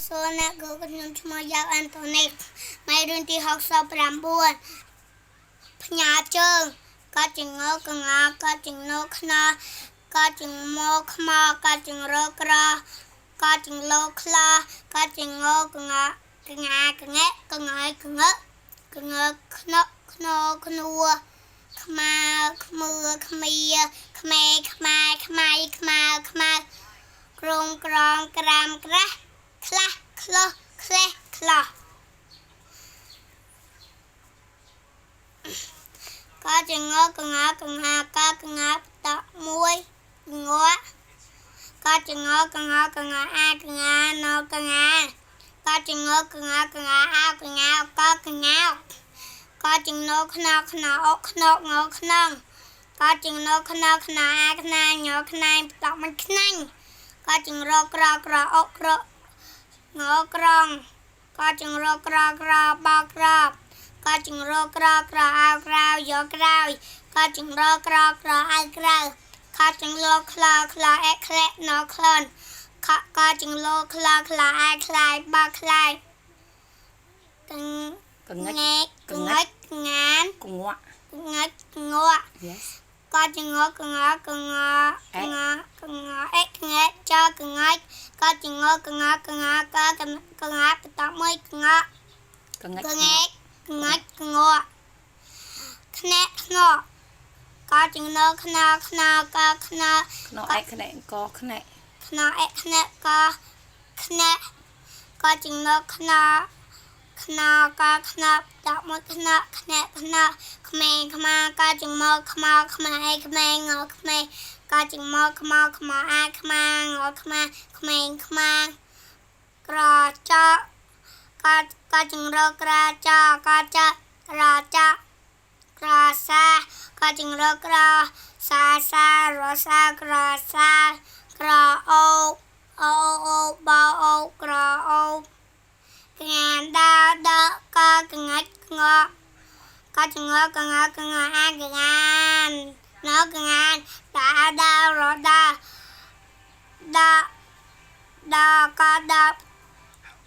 សួរអ្នកគ្រូខ្ញុំឈ្មោះយ៉ាវអាន់តូនីមេរៀនទី69ផ្ញើជើងកចងកងកចងណខ្នកចងមកខ្មកចងរក្រកចងលោខ្លាកចងកងកងាកងែកងែកងកងខ្នខ្នខ្នួខ្មាខ្មឿខ្មៀខ្មេខ្មាខ្មៃខ្មាខ្មាក្រងក្រងក្រាមក្រាស់ខ្លះខ្លោះក្លេះខ្លោះកចងកងកងាកកងាតមួយកងកចងកងកងាអាកងាណកងាកចងកងកងាអោកងាកកងាកចងណខ្នខ្នអុខ្នងខ្នងកចងណខ្នខ្នអាខ្នាញខ្នាញតមិនខ្នាញ់កចងរក្រក្រអុក្រងក្រងកចងរក្រក្របក្របកចងរក្រក្រអោក្រៅយកក្រោយកចងរក្រក្រអៅក្រៅខចងលោខ្លោខ្លោអេក្លែណក្លនខកចងលោខ្លោខ្លោអែខ្លាយបខ្លាយក កងិច ងែកងិចងានក ងក់ ងិចងក់ Yes. កចងកងកងកងកងអេកងែចកងិចកចងកងកងកកងបតមួយកង កងិច កងែកងិចងក់ខ្នែខ្នកចងខ្នខ្នកខ្ន ខ្នអែកខ្នែកខ្នែ ខ្នអេខ្នែកខ្នែកចងខ្នខ្នកខ្នតមួយខ្នខ្នែខ្នក្មេងខ្មាកចងមកខ្មៅខ្មាអេក្មេងងក្មេងកចងមកខ្មៅខ្មៅអាខ្មាងខ្មាក្មេងខ្មាក្រចកកកចងរក្រចកចក្រចក្រសាកចងរក្រសាសារសាក្រសាក្រអូអូអូបអូក្រអូកងានដាដកកងាច់ងកចងកងកងអាកងានណកងានដាដារដាដាដាកដា ក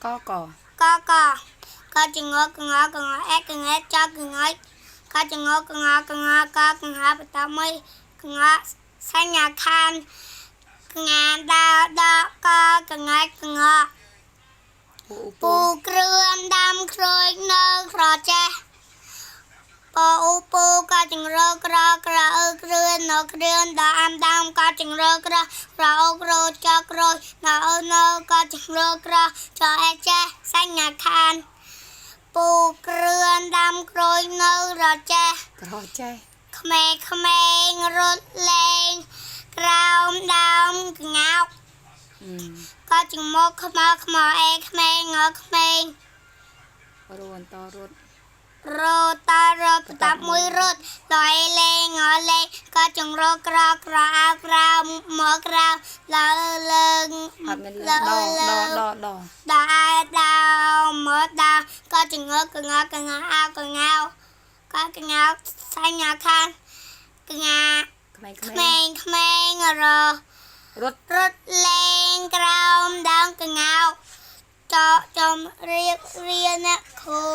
ក កកកចងកងកងអេកងចកងកចងកងកងកកងបតមួយកងសញ្ញាខានកងានដាដកកងាច់ង ពូ ពូគ្រឿនដាំក្រួយនៅក្រចេះពូពូកចង្រក្រក្រអឺគ្រឿននៅគ្រឿនដល់អាំដាំកចង្រក្រក្រអូក្រចក្រួយនៅនៅកចង្រក្រចអេចេះសញ្ញាខានពូគ្រឿនដាំក្រួយនៅរចេះ ក្រចេះ ក្មេងក្មេងរត់លេងក្រោមដើមកងោក អឺ កចង្មកខ្មៅខ្មៅអេក្មេងងក្មេង រអន្តរត់ រតរតមួយរត់លយលេងងលេងក៏ចង្រក្រក្រអៅក្រៅមកក្រៅលើលើង អត់មានលើដដដដ ដល់អៅដល់មកដល់ក៏ចង្រកងកងអៅកងៅក៏កងៅសញ្ញាខាងកងា ក្មេង ក្មេងក្មេងរ រត់ រត់លេងក្រោមដើមកងៅចកចំរៀបរៀនអ្នកគ្រូ